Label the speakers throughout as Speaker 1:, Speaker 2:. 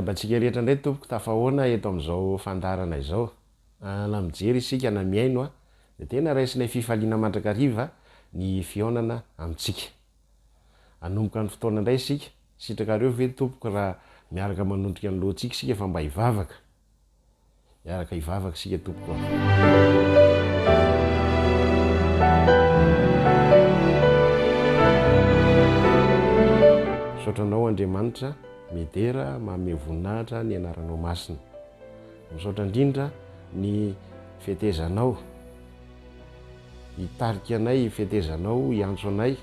Speaker 1: Miarahaba antsika rehetra indray tompoko tafahoana eto amin'izao fandaharana izao. Na mijery isika na mihaino dia tena raisinay fifaliana mandrakariva ny fihaonana amintsika. Hanomboka ny fotoana indray isika. Sitrakareo ve tompoko raha miaraka manondrika ny lohantsika isika fa mba hivavaka? Hiaraka hivavaka isika tompoko a. Misaotra anao Andriamanitra, midera, manome voninahitra ny anaranao masina. Misaotra indrindra ny fetezanao hitarika anay, fetezanao hiantso anay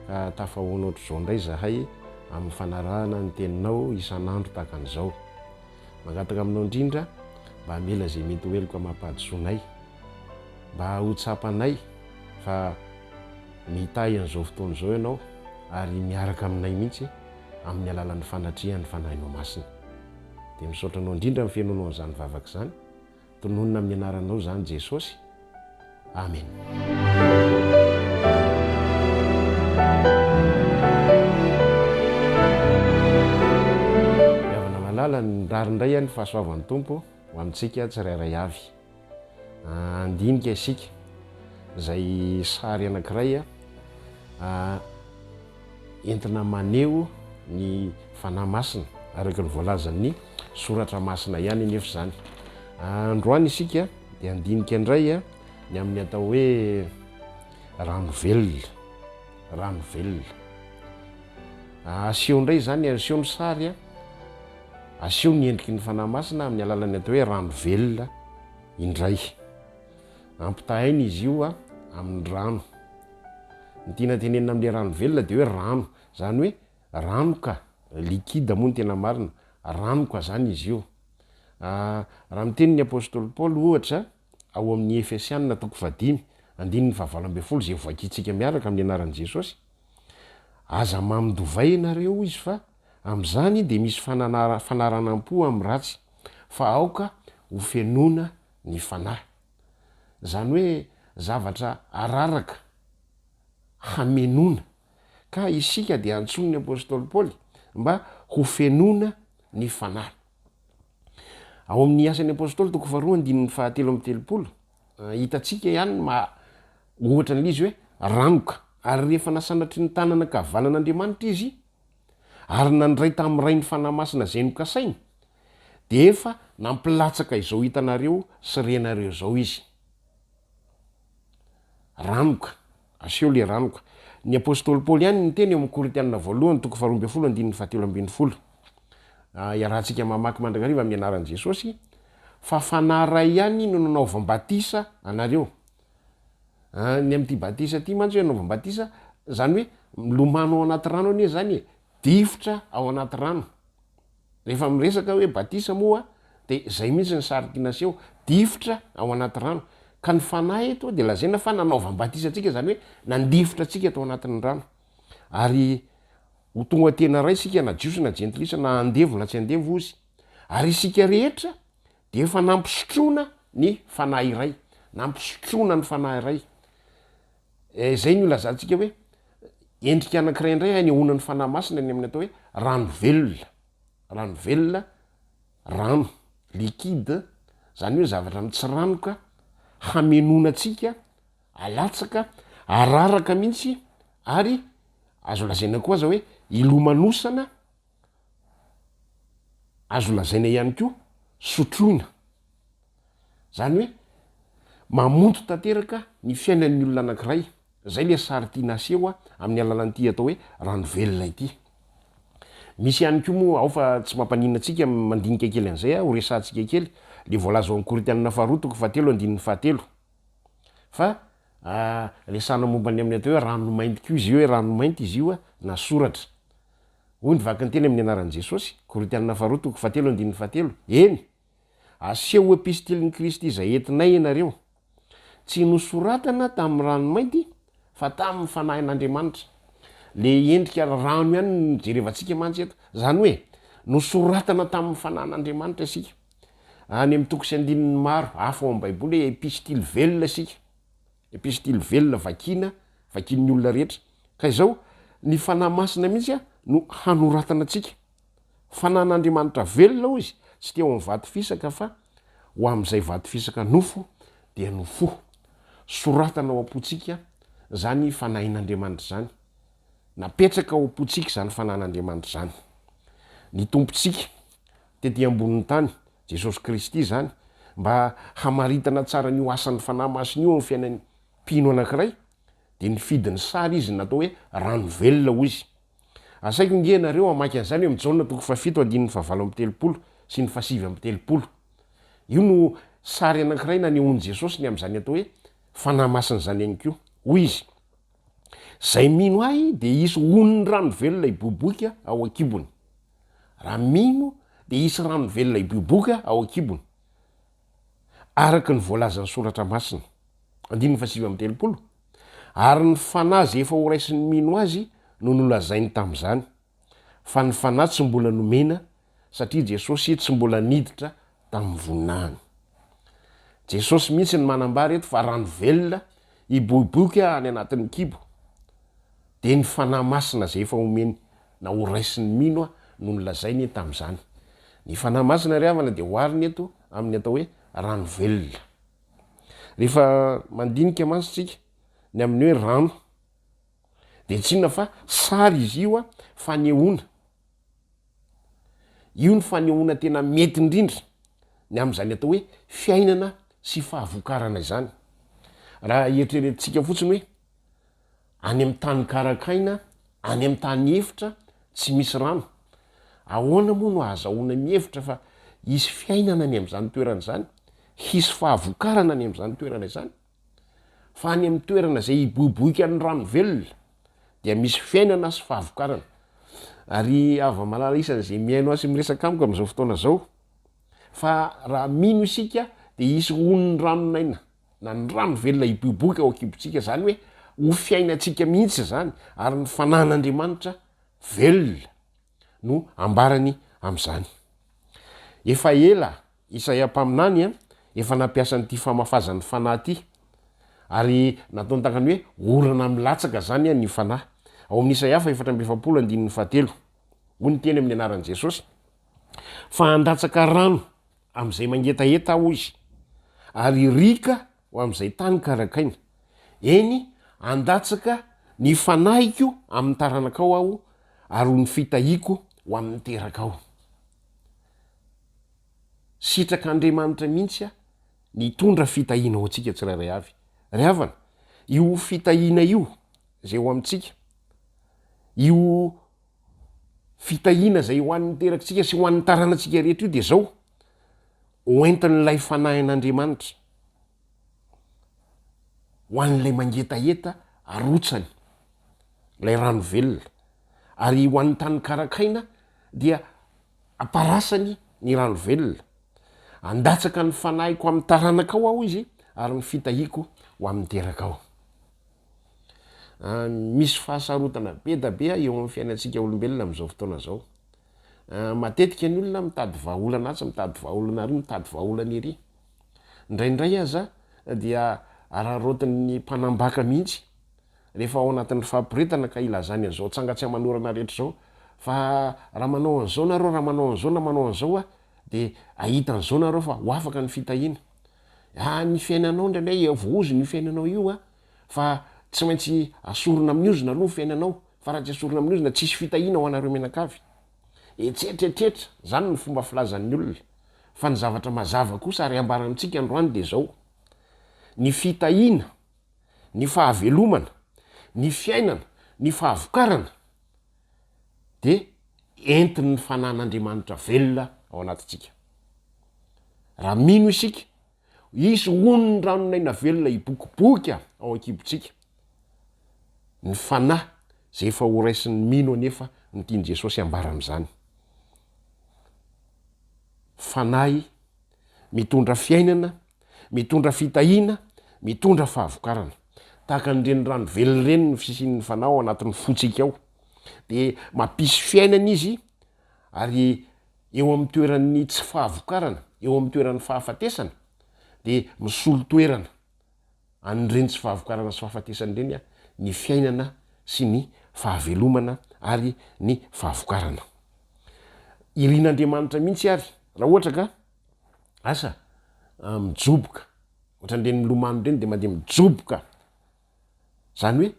Speaker 1: ka tafahoana ohatr'izao indray izahay amin'ny fanarahana ny teninao isan'andro tahaka an'izao. Mangataka aminao indrindra mba hamela izay mety ho heloka amam-pahadisoanay, mba ho tsapanay fa mitahy an'izao fotoana izao Ianao ary miaraka aminay mihitsy amin'ny alalan'ny fanatrehan'ny Fanahinao Masina. Dia misaotra Anao indrindra amin'ny fihenoanao an'izany vavaka izany. Tononina amin'ny anaranao izany Jesosy. Amen. Ry havana malala, mirary indray ny fahasoavan'ny Tompo ho amintsika tsirairay avy. Handinika isika izay sary anankiray entina maneho ny Fanahy Masina, araka ny voalazan'ny Soratra Masina ihany anefa izany. Androany isika dia handinika indray ny amin'ny atao hoe rano velona, rano velona. Aseho indray izany, aseho ny sary, aseho ny endriky ny Fanahy Masina amin'ny alalan'ny atao hoe rano velona indray. Ampitahaina izy io amin'ny rano. Ny tiana tenenina amin'ilay rano velona dia hoe rano, izany hoe ranoka, liquide moa no tena marina, ranoka izany izy io. Raha miteny ny apostoly Paoly ohatra ao amin'ny Efesiana toko fahadimy andininy fahavalo ambin'ny folo izay hovakintsika miaraka amin'ny anaran'i Jesosy, Aza mamon-dovay ianareo hoy izy fa amin'izany dia misy fanaranam-po amin'ny ratsy, fa aoka ho fenoina ny fanahy. Izany hoe zavatra araraka hamenoana. Ka isika dia antsoin'ny apostoly Paoly mba ho fenoina ny fanahy. Ao amin'ny Asan'ny Apostoly toko faharoa andininy fahatelo amby telopolo, hitantsika ihany ny maha ohatra an'ilay izy hoe ranoka. Ary rehefa nasanatry ny tanana ankavanan'Andriamanitra izy, ary nandray tamin'ny Ray ny Fanahy Masina izay nokasainy, dia efa nampilatsaka izao hitanareo sy renareo izao izy. Ranoka. Aseho ilay ranoka. Ny apostoly Paoly ihany niteny eo amin'ny Korintianina voalohany toko faharoa ambin'ny folo andininy fahatelo ambin'ny folo. Iarahantsika mamaky mandrakariva amin'ny anaran'i Jesosy, fa Fanahy iray ihany no nanaovam-batisa anareo. Ny amin'ity batisa ity mantsy hoe anaovam-batisa, izany hoe milomano ao anaty rano anie izany e, difotra ao anaty rano. Rehefa miresaka hoe batisa moa dia izay mihitsy ny sary tiana aseho, difotra ao anaty rano. Ka ny fanahy eto dia lazaina fa nanaovam-batisa antsika, izany hoe nandifotra antsika tao anatin'ny rano. Ary ho tonga tena iray isika na jiosy na jentilisa na andevo na tsy andevo hozy. Ary isika rehetra dia efa nampisotroana ny fanahy iray, nampisotroana ny fanahy iray. Izay no ilazantsika hoe endrika anankiray indray hanehoana ny Fanahy Masina ny amin'ny atao hoe rano velona. Rano velona, rano, liquide, izany hoe zavatra mitsiranoka hamenoana antsika, alatsaka, araraka mihitsy ary azo lazaina koa aza hoe ilomanosana, azo lazaina ihany koa sotroina. Zany hoe mamonto tanteraka ny fiainan'ny olona anankiray. Zay le sary tiana aseho amin'ny alalan'ity atao hoe rano velona ity. Misy ihany koa moa ao fa tsy mampaninona antsika mandinika kely an'izay ho resahantsika kely le voalaza ao amin'ny Korintianina faharoa toko fahatelo andininy fahatelo fa resahana momba ny amin'ny atao hoe rano mainty koa izy io hoe rano mainty izy io na soratra. Hoy ny vakinteny amin'ny anaran'i Jesosy, Korintianina faharoa toko fahatelo andininy fahatelo, Eny, Aseho ho epistilin'i Kristy izay entinay ianareo. Tsy nosoratana tamin'ny ranomainty fa tamin'ny Fanahin'Andriamanitra. Le endrika rano ihany no jerevantsika mantsy eto. Izany hoe, nosoratana tamin'ny Fanahin'Andriamanitra isika. Any amin'ny toko sy andininy maro hafa ao amin'ny Baiboly hoe epistily velona isika. Epistily velona vakiana, vakian'ny olona rehetra. Ka izao, ny Fanahy Masina mihitsy no hanoratana antsika. Fanan'Andriamanitra velona hoy izy, tsy teo amin'ny vato fisaka fa ho amin'izay vato fisaka nofo dia nofo. Soratana ao am-pontsika izany Fanahin'Andriamanitra izany. Napetraka ao am-pontsika izany Fanan'Andriamanitra izany. Ny Tompontsika tety ambonin'ny tany, Jesosy Kristy izany, mba hamaritana tsara an'io asan'ny Fanahy Masina io amin'ny fiainan'ny mpino anankiray, dia nifidy ny sary izy natao hoe rano velona hoy izy. Asaiko nge ianareo hamaky an'izany eo amin'ny Jaona toko fahafito andininy fahavalo amby telopolo sy ny fahasivy amby telopolo. Io no sary anankiray nanehoan'i Jesosy ny amin'izany atao hoe Fanahy Masina izany ihany koa. Hoy izy, Izay mino Ahy dia hisy onin'ny rano velona hiboiboika ao an-kibony. Raha mino dia hisy rano velona hiboiboika ao an-kibony. Araka ny voalazan'ny Soratra Masina. Andininy fahasivy amby telopolo. Ary ny Fanahy izay efa horaisin'ny mino Azy no nolazainy tamin'izany, fa ny Fanahy tsy mbola nomena, satria Jesosy tsy mbola niditra tamin'ny voninahiny. Jesosy mihitsy no manambara eto fa rano velona hiboiboika any anatin'ny kibo, dia ny Fanahy Masina izay efa omeny na horaisin'ny mino no nolazainy tamin'izany. Ny Fanahy Masina ry havana dia oharina eto amin'ny atao hoe rano velona. Rehefa mandinika mantsy tsika ny amin'ny hoe rano dia tsy inona fa sary izy io fanehoana. Io ny fanehoana tena mety indrindra ny amin'izany atao hoe fiainana sy fahavokarana izany. Raha eritreretintsika fotsiny hoe Any amin'ny tany karakaina, any amin'ny tany efitra tsy misy rano. Ahoana moa no ahazahoana mihevitra fa hisy fiainana any amin'izany toerana izany, hisy fahavokarana any amin'izany toerana izany? Fa any amin'ny toerana izay hiboiboikan'ny rano velona dia misy fiainana sy fahavokarana. Ary hava-malala isan'izay mihaino ahy sy miresaka amiko amin'izao fotoana izao fa raha mino isika dia hisy onin'ny ranon'aina na ny rano velona hiboiboika ao an-kibontsika, izany hoe ho fiainantsika mihitsy izany, ary ny Fanahin'Andriamanitra velona no ambarany amin'izany. Efa ela Isaia mpaminany efa nampiasa an'ity famafazan'ny Fanahy ity, ary nataony tahaka ny hoe orana milatsaka izany ny Fanahy. Ao amin'ny Isaia faha 44 andininy fahatelo, hoy ny teny amin'ny anaran'i Jesosy, Fa handatsaka rano Amin'izay mangetaheta aho, hoy izy, ary riaka ho amin'izay tany karakaina. Eny, handatsaka ny fanahiko amin'ny taranakao aho, ary ho ny fitahiako ho amin'ny terakao. Sitrak'Andriamanitra mihitsy ny hitondra fitahiana ho antsika tsirairay avy. Ry havana, io fitahiana io izay ho amintsika, io Fitahiana izay ho an'ny terakitsika sy ho an'ny taranatsika rehetra io dia izao, hoentin'ilay Fanahin'Andriamanitra ho an'ilay mangetaheta arotsany ilay rano velona, ary ho an'ny tany karakaina dia amparasany ny rano velona. Handatsaka ny Fanahiko amin'ny taranakao Aho izy, ary ny fitahiako ho amin'ny terakao. Misy fahasarotana be da be eo amin'ny fiainantsika olombelona amin'izao fotoana izao. Matetika ny olona mitady vahaolana atsy, mitady vahaolana ary, mitady vahaolana ery. Indraindray aza dia araraotin'ny mpanambaka mihitsy rehefa ao anatin'ny fahaporetana ka ilazany an'izao tsanga tsy aman'orana rehetra izao fa raha manao an'izao nareo, raha manao an'izao na manao an'izao aho dia hahita an'izao nareo fa ho afaka ny fitahiana. Ah, ny fiainanao indraindray voaozona io fiainanao io a, fa tsy maintsy asorina amin'ny ozona aloha ny fiainanao, fa raha tsy asorina amin'ny ozona tsisy fitahiana ho anareo mianakavy. Etsetra etsetra, zany no fomba filazan'ny olona. Fa ny zavatra mazava kosa ary ambara amintsika androany dia zao, ny fitahiana, ny fahavelomana, ny fiainana, ny fahavokarana dia entin'ny fanan'Andriamanitra velona ao anatintsika. Raha mino isika, hisy onin'ny ranon'aina velona hibokiboka ao an-kibontsika. Ny fanahy izay efa horaisin'ny mino anefa no tian'i Jesosy hambara amin'izany. Fanahy mitondra fiainana, mitondra fitahiana, mitondra fahavokarana. Tahaka an'ireny rano velona ireny ny fisian'ny fanahy ao anatin'ny fontsika ao. Dia mampisy fiainana izy ary eo amin'ny toeran'ny tsy fahavokarana, eo amin'ny toeran'ny fahafatesana, dia misolo toerana an'ireny tsy fahavokarana sy fahafatesana ireny ny fiainana sy ny fahavelomana ary ny fahavokarana. Irin'Andriamanitra mihitsy ary raha ohatra ka asa mijoboka, ohatran'ireny milomano ireny dia mandeha mijoboka, zany hoe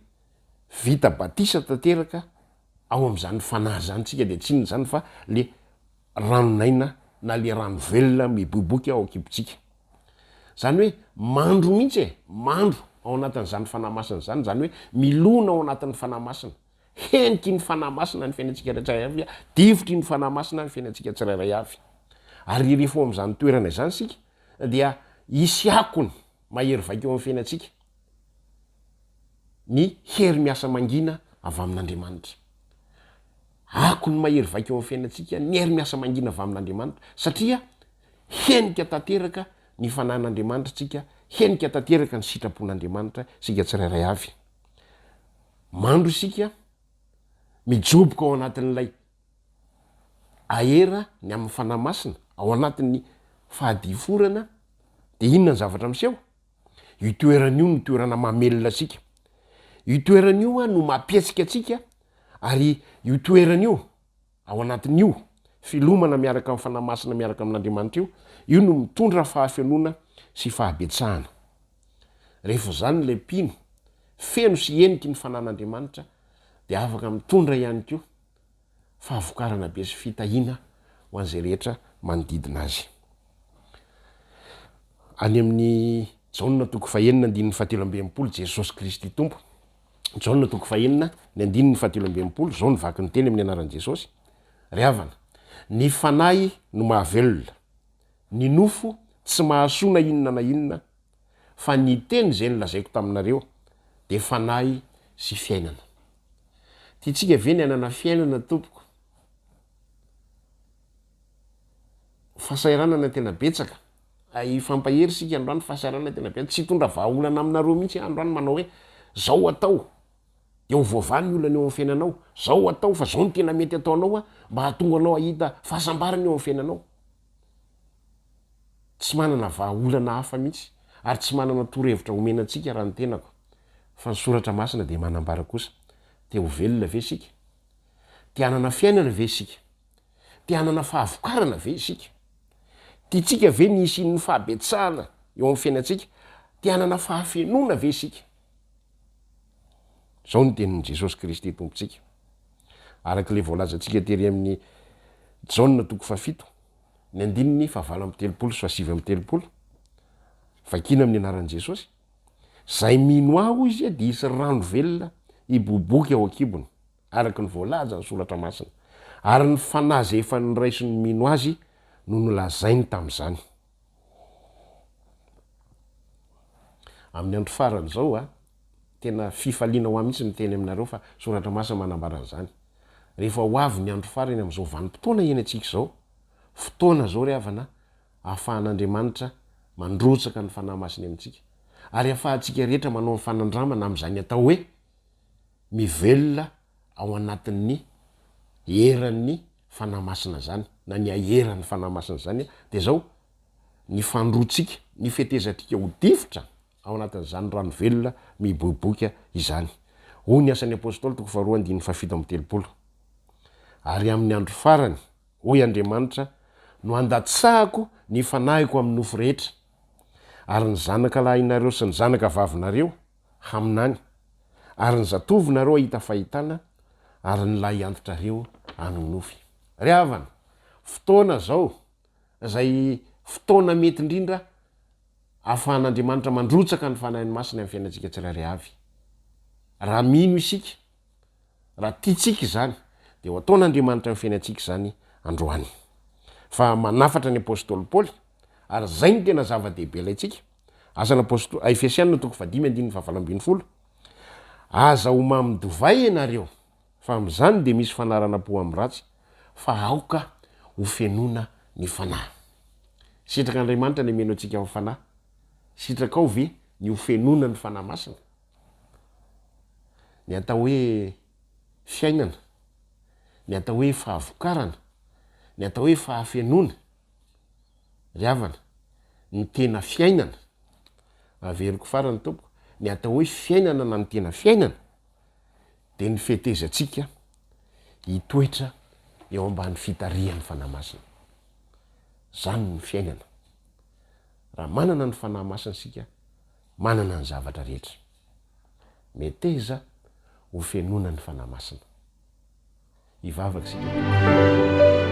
Speaker 1: vita batisa tanteraka ao amin'izany fanahy izany tsika dia tsy inona izany fa le ranon'aina na le rano velona miboiboika ao an-kibontsika. Zany hoe mandro mihitsy e, mandro ao anatin'izany fanahy masina izany, zany hoe milona ao anatin'ny fanahy masina. Heniky ny Fanahy Masina ny fiainantsika tsirairay avy, difotry ny Fanahy Masina ny fiainantsika tsirairay avy. Ary rehefa ao amin'izany toerana izany isika dia hisy akony mahery vaika eo amin'ny fiainantsika ny hery miasa mangina avy amin'Andriamanitra. Akony mahery vaika eo amin'ny fiainantsika ny hery miasa mangina avy amin'Andriamanitra satria henika tanteraka ny Fanahin'Andriamanitra isika, henika tanteraka ny sitrapon'Andriamanitra isika tsirairay avy. Mandro isika, mijoboka ao anatin'ilay aera ny amin'ny Fanahy Masina, ao anatin'ny fahadiforana, dia inona ny zavatra miseho? Io toerana io no toerana mamelona antsika. Io toerana io no mampihetsika antsika, ary io toerana io Ao anatin'io filomana miaraka amin'ny Fanahy Masina miaraka amin'Andriamanitra io, io no mitondra fahafenoana sy fahabetsahana. Rehefa izany ilay mpino, feno sy heniky ny Fanahin'Andriamanitra, dia afaka mitondra ihany koa fahavokarana be sy fitahiana ho an'izay rehetra manodidina azy. Any amin'ny Jaona toko fahenina andininy fahatelo amby 60, Jesosy Kristy Tompo. Jaona toko fahenina, ny andininy fahatelo amby 60, izao no vaky ny teny amin'ny anaran'i Jesosy, Ry havana, ny fanahy no mahavelona, ny nofo tsy mahasoa na inona na inona, fa ny teny izay nolazaiko taminareo dia fanahy sy fiainana. Tiantsika ve ny hanana fiainana tompoko? Fahasahiranana tena betsaka. Hifampahery isika androany, fahasahiranana tena betsaka. Tsy hitondra vahaolana aminareo mihitsy aho androany manao hoe zao atao dia ho voavaha ny olana eo amin'ny fiainanao, zao atao fa zao no tena mety ataonao mba hahatonga anao hahita fahasambarana eo amin'ny fiainanao. Tsy manana vahaolana hafa mihitsy ary tsy manana torohevitra omena antsika raha ny tenako. Fa ny soratra masina dia manambara kosa, te ho velona ve isika? Te hanana fiainana ve isika? Te hanana fahavokarana ve isika? Tiantsika ve ny hisian'ny fahabetsahana eo amin'ny fiainantsika? Te hanana fahafenoana ve isika? Izao no tenin'i Jesosy Kristy Tompontsika, araka ilay voalazantsika tery amin'ny Jaona toko fahafito, ny andininy fahavalo amby 30 sy faha-39, vakiana amin'ny anaran'i Jesosy, Izay mino Ahy, hoy Izy, dia hisy rano velona hiboiboika ao an-kibony. araka ny voalazan'ny Soratra Masina, ary ny Fanahy izay efa noraisin'ny mino Azy no nolazainy tamin'izany. Amin'ny andro farany izao a, tena fifaliana ho ahy mihitsy miteny aminareo fa Soratra Masina manambara an'izany. Rehefa ho avy ny andro farany amin'izao vanim-potoana iainantsika izao, fotoana izao ry havana ahafahan'Andriamanitra mandrotsaka ny Fanahy Masiny amintsika, ary ahafahantsika rehetra manao ny fanandramana amin'izany atao hoe mivelona ao anatin'ny eran'ny Fanahy Masina izany, na ny aeran'ny Fanahy Masina izany, dia izao, ny fandroantsika, ny fetezantsika ho difotra ao anatin'izany rano velona miboiboika izany. Hoy ny Asan'ny Apostoly toko faharoa andininy faha-37, Ary amin'ny andro farany, hoy Andriamanitra, no handatsahako ny Fanahiko amin'ny nofo rehetra, ary ny zanaka lahinareo sy ny zanaka vavinareo haminany, ary ny zatovonareo hahita fahitana, ary ny lahy antitrareo hanonofy. Ry havana, fotoana izao, izay fotoana mety indrindra ahafahan'Andriamanitra mandrotsaka ny Fanahiny Masina amin'ny fiainantsika tsirairay avy. Raha mino isika, Raha tiantsika izany, dia ho ataon'Andriamanitra amin'ny fiainantsika izany androany. Fa manafatra ny apostoly Paoly, ary izay no tena zava-dehibe ilaintsika, Asan'ny Apostoly, Efesiana toko fahadimy andininy fahavalo ambin'ny folo, Aza ho mamin-divay ianareo, fa amin'izany dia misy fanaranam-po amin'ny ratsy, fa aoka ho fenoina ny Fanahy. Sitrak'Andriamanitra ny hameno antsika amin'ny Fanahy. Sitrakao ve ny ho fenoina ny Fanahy Masina? Ny atao hoe fiainana, ny atao hoe fahavokarana, ny atao hoe fahafenoana, ry havana, ny tena fiainana, averiko farany tompoko, ny atao hoe fiainana na ny tena fiainana dia ny fetezantsika hitoetra. eo ambany fitarihan'ny Fanahy Masina. Izany no fiainana. Raha manana ny Fanahy Masina isika, manana ny zavatra rehetra. Meteza ho fenoina ny Fanahy Masina. Hivavaka isika tompoko.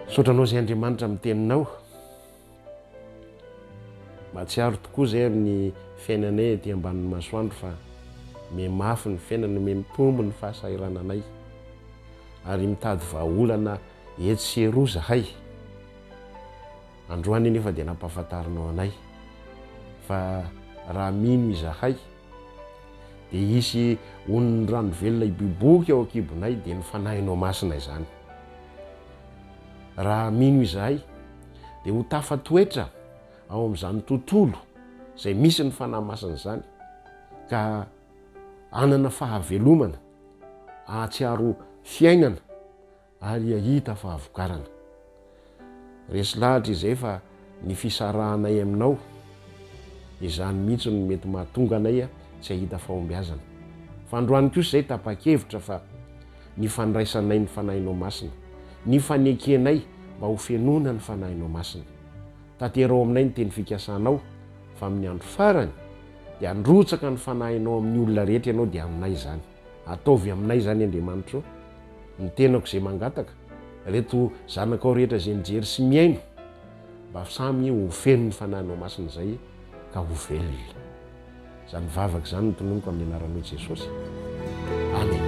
Speaker 1: Misaotra anao izay Andriamanitra amin'ny teninao. Mahatsiaro tokoa izay amin'ny fiainanay ety ambanin'ny masoandro fa mihamafy ny fiainana, mihamitombo ny fahasahirananay ary mitady vahaolana etsy sy eroa izahay. Androany anefa dia nampahafantarinao anay fa raha mino izahay dia hisy onin'ny rano velona hiboiboika ao an-kibonay dia ny Fanahinao Masina izany. Raha mino izahay dia ho tafatoetra ao amin'izany tontolo izay misy ny Fanahy Masina izany ka hanana fahavelomana, hahatsiaro fiainana ary hahita fahavokarana. Resy lahatra izay fa ny fisarahanay aminao, izany mihitsy no mety mahatonga anay tsy hahita fahombiazana. Fa androany kosa izay tapa-kevitra fa ny fandraisanay ny Fanahinao Masina, ny fanekenay mba ho fenoina ny Fanahinao Masina. Tanterao aminay ny teny fikasanao fa amin'ny andro farany dia handrotsaka ny Fanahinao amin'ny olona rehetra ianao dia aminay izany. Ataovy aminay izany Andriamanitra o! Ny tenako izay mangataka, ireto zanakao rehetra izay mijery sy mihaino, mba samy ho feno ny Fanahinao Masina izay ka ho velona. Izany vavaka izany no tononiko amin'ny anaranao Jesosy. Amena.